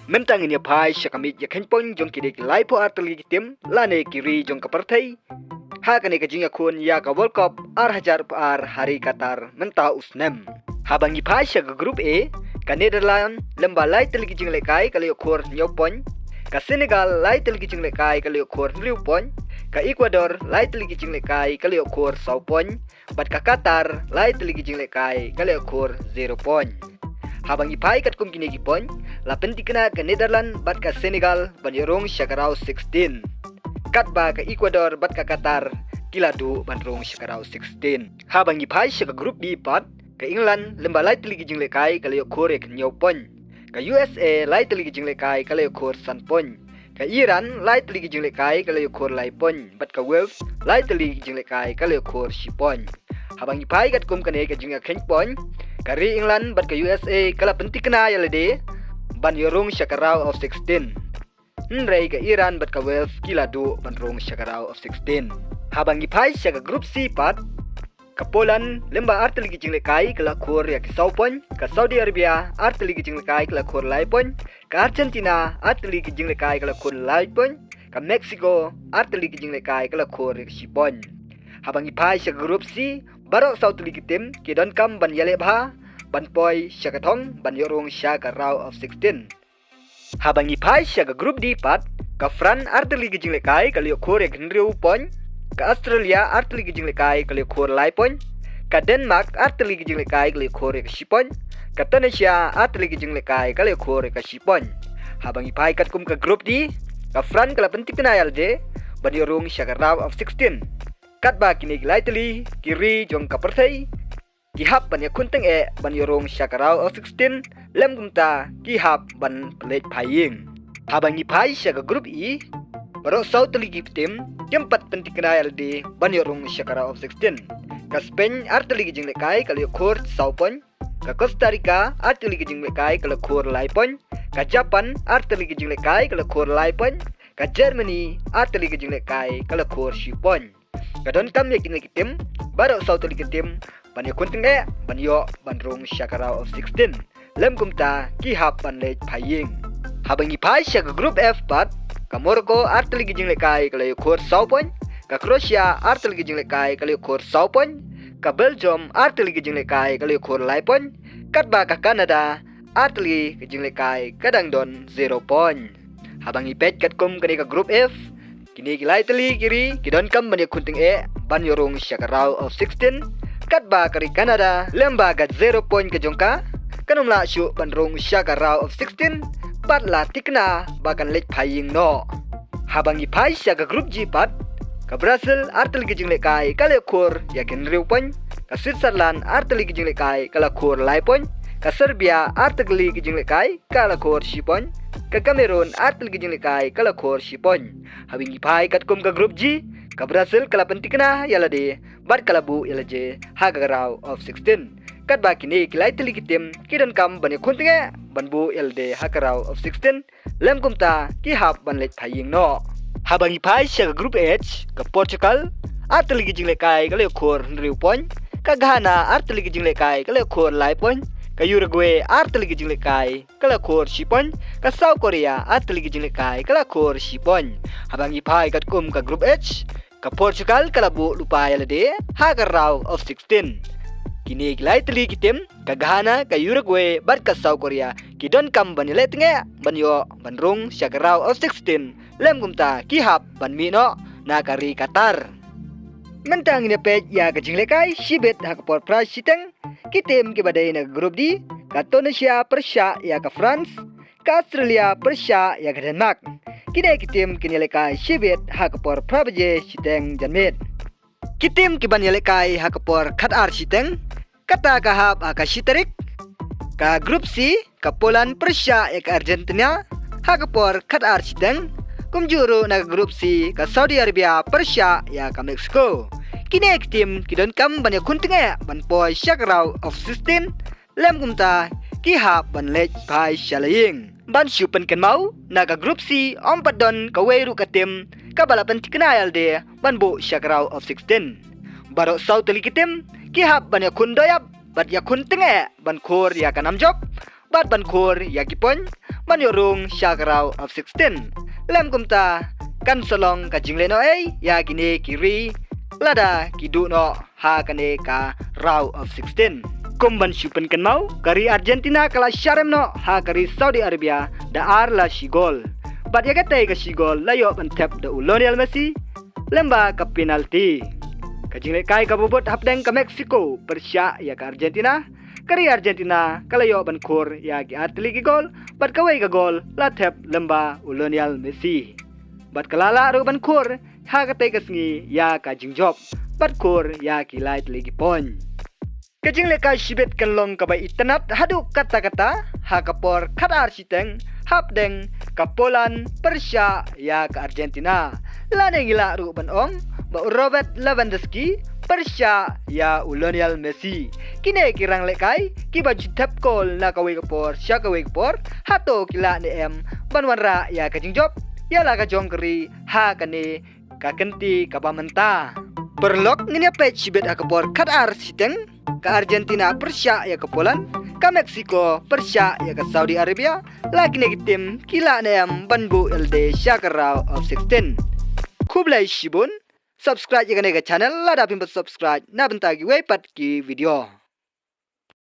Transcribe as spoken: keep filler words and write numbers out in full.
Mynta ngin ïa phai sha ka miej ïa khein point jong ki dei ki laiphew ar tylli ki tim lane ki ri jong ka pyrthei ha kane ka jingïakhun ïa ka World Cup ar hajar arphew ar ha ri Qatar mynta u snem. Haba ngi phai sha ka Group A, ka Netherlands lem bad lai tylli ki jinglehkai ka la ïoh khur hynñiew point, ka Senegal lai tylli ki jinglehkai ka la ïoh khur hynriew point, ka Ecuador lai tylli ki jinglehkai ka la ïoh khur saw point, bad ka Qatar lai tylli ki jinglehkai ka la ïoh khur zero point. Haba ngi phai katkum kine ki point, la pynthikna ka Netherlands bad ka Senegal ban ïoh rung sha ka round sixteen. Katba ka Ecuador bad ka Qatar ki la duh ban rung sha ka round sixteen. Haba ngi phai sha ka Group B pat, ka England lem bad lai tylli ki jinglehkai ka la ïoh khur ïa ka hynñiew point, ka U S A lai tylli ki jinglehkai ka la ïoh khur san point, ka Iran lai tylli ki jinglehkai ka la ïoh khur lai point, bad ka Wales lai tylli ki jinglehkai ka la ïoh khur shi point. Haba ngi phai katkum kane ka jingïakhein point, ka ri England bad ka U S A ka la pynthikna ïa lade ban ïoh rung sha ka round of sixteen. Hynrei ka Iran bad ka Wales ki la duh ban rung sha ka round of sixteen. Haba ngi phai sha ka Group C pat, ka Poland lem bad ar tylli ki jinglehkai ka la khur ïa ki saw point, ka Saudi Arabia ar tylli ki jinglehkai ka la khur lai point, ka Argentina ar tylli ki jinglehkai ka la khur lai point, ka Mexico ar tylli ki jinglehkai ka la khur ïa ki shi point. Haba ngi phai sha ka Group C, baroh saw tylli ki tim ki donkam ban ïaleh bha ban poi sha ka thong ban ïoh rung sha ka round of sixteen. Haba ngi phai sha ka Group D pat, ka France ar tylli ki jinglehkai ka la ïoh khur ïa ka hynriew point, ka Australia ar tylli ki jinglehkai ka la ïoh khur lai point, ka Denmark ar tylli ki jinglehkai ka la ïoh khur ïa ka shi point, ka Tunisia ar tylli ki jinglehkai ka la ïoh khur ïa ka shi point. Haba ngi phai katkum ka Group D, ka France ka la pynthikna ïa lade ban ïoh rung sha ka round of sixteen. Katba kine ki lai tylli ki ri jong ka pyrthei ki hap ban ïakhun tyngeh ban ïoh rung sha ka round of sixteen, lem kumta ki hap ban pynleit phai ïing. Haba ngi phai sha ka Group E, baroh saw tylli ki tim kim pat pynthikna ïa lade ban ïoh rung sha ka round of sixteen. Ka Spain ar tylli ki jinglehkai ka la ïoh khur saw point, ka Costa Rica ar tylli ki jinglehkai ka la khur lai point, ka Japan ar tylli ki jinglehkai ka la khur lai point, ka Germany ar tylli ki jinglehkai ka la khur shi point. Ka donkam ïa kine ki tim baroh saw tylli ki tim ban ïakhun tyngeh ban ïoh ban rung sha ka round of sixteen. Lem kumta ki hap ban leit phai ïing. Haba ngi phai sha ka Group F pat, ka Morocco ar tylli ki jinglehkai ka la ïoh khur saw point, ka Croatia ar tylli ki jinglehkai ka la ïoh khur saw point, ka Belgium ar tylli ki jinglehkai ka la ïoh khur lai point, katba ka Canada ar tylli ki jinglehkai ka dang don zero point. Haba ngi peit katkum kane ka Group F, kine ki lai tylli ki ri ki donkam ban ïakhun tyngeh ban ïoh rung sha ka round of sixteen. Katba ka ri Canada lem bad ka zero point ka jong ka, kan ym lah shuh ban rung sha ka round of sixteen bad la thikna ba kan leit phai ïing noh. Haba ngi phai sha ka Group G pat, ka Brazil ar tylli ki jinglehkai ka la ïoh khur ïa ki hynriew point, ka Switzerland ar tylli ki jinglehkai ka la khur lai point, ka Serbia ar tylli ki jinglehkai ka la khur shi point, ka Cameroon ar tylli ki jinglehkai ka la khur shi point. Haba ngi phai katkum ka Group G, ka Brazil ka la pynthikna ïa lade bad ka la buh ïa lade ha ka round of sixteen. Katba kine ki lai tylli ki tim ki donkam ban ïakhun tyngeh ban buh ïa lade ha ka round of sixteen. Lem kumta ki hap ban leit phai ïing noh. Haba ngi phai sha ka Group H, ka Portugal ar tylli ki jinglehkai ka la ïoh khur hynriew point, ka Ghana ar tylli ki jinglehkai ka la ïoh khur lai point, ka Uruguay ar tylli ki jinglehkai ka la khur shi point, ka South Korea ar tylli ki jinglehkai ka la khur shi point. Haba ngi phai katkum ka Group H, ka Portugal ka la buh lypa ïa lade ha ka round of sixteen. Kine ki lai tylli ki tim, ka Ghana, ka Uruguay bad ka South Korea, ki donkam ban ïaleh tyngeh ban ïoh ban rung sha ka round of sixteen. Lem kumta ki hap ban mih noh na ka ri Qatar. Mynta ngin ïa peit ïa ka jinglehkai shibit ha ka por phra shiteng. Ki tim kiba dei na ka Group D, ka Tunisia pyrshah ïa ka France, ka Australia pyrshah ïa ka Denmark. Kine ki tim kin ïalehkai shibit ha ka por phra baje shiteng janmiet. Ki tim kiban ïalehkai ha ka por khatar shiteng, kata ka hap ha ka shi tarik. Ka Group C, ka Poland pyrshah ïa ka Argentina ha ka por khatar shiteng. Kumjuh ruh na ka Group C, ka Saudi Arabia pyrshah ïa ka Mexico. Kine ki tim ki donkam ban ïakhun tyngeh ban poi sha ka round of sixteen. Lem kumta ki hap ban leit phai sha la ïing. Ban shu pynkynmaw, na ka Group C ym pat don kawei ruh ka tim kaba la pynthikna ïa lade ban buh sha ka round of sixteen. Baroh saw tylli ki tim ki hap ban ïakhun dohïap bad ïakhun tyngeh ban khur ïa ka nam jop bad ban khur ïa ki point ban ïoh rung sha ka round of sixteen. Lem kumta kan sa long ka jingleh noh ei ïa kine ki ri lada ki duh noh ha kane ka round of sixteen. Kum ban shu pynkynmaw, ka ri Argentina ka la sharem noh ha ka ri Saudi Arabia da ar la shi gol. Bad ïa katei ka shi gol la ïoh ban thep da u Lionel Messi lem bad ka penalty. Ka jinglehkai kaba bud hapdeng ka Mexico pyrshah ïa ka Argentina, ka ri Argentina ka la ïoh ban khur ïa ki ar tylli ki gol, bad kawei ka gol la thep lem bad u Lionel Messi. Bad ka la lah ruh ban khur ha katei ka sngi ïa ka jingjop, bad khur ïa ki lai tylli ki point. Ka jinglehkai shibit kan long kaba itynnad haduh katta katta ha ka por khatar shiteng hapdeng ka Poland pyrshah ïa ka Argentina. Lane ngi lah ruh ban ong ba u Robert Lewandowski pyrshah ïa u Lionel Messi. Kine ki ranglehkai kiba ju thep gol na kawei ka por sha kawei ka por, hato ki lah ne em ban wanrah ïa ka jingjop ïa la ka jong ka ri ha kane ka kynti kaba mynta. Paralok, ngin ïa peit shibit ha ka por khatar shiteng, ka Argentina pyrshah ïa ka Poland, ka Mexico pyrshah ïa ka Saudi Arabia, la kine ki tim ki lah ne em ban buh ïalade sha ka round of sixteen. Khublei shibun. Subscribe ïa kane ka channel lada phim pat subscribe na bynta kiwei pat ki video.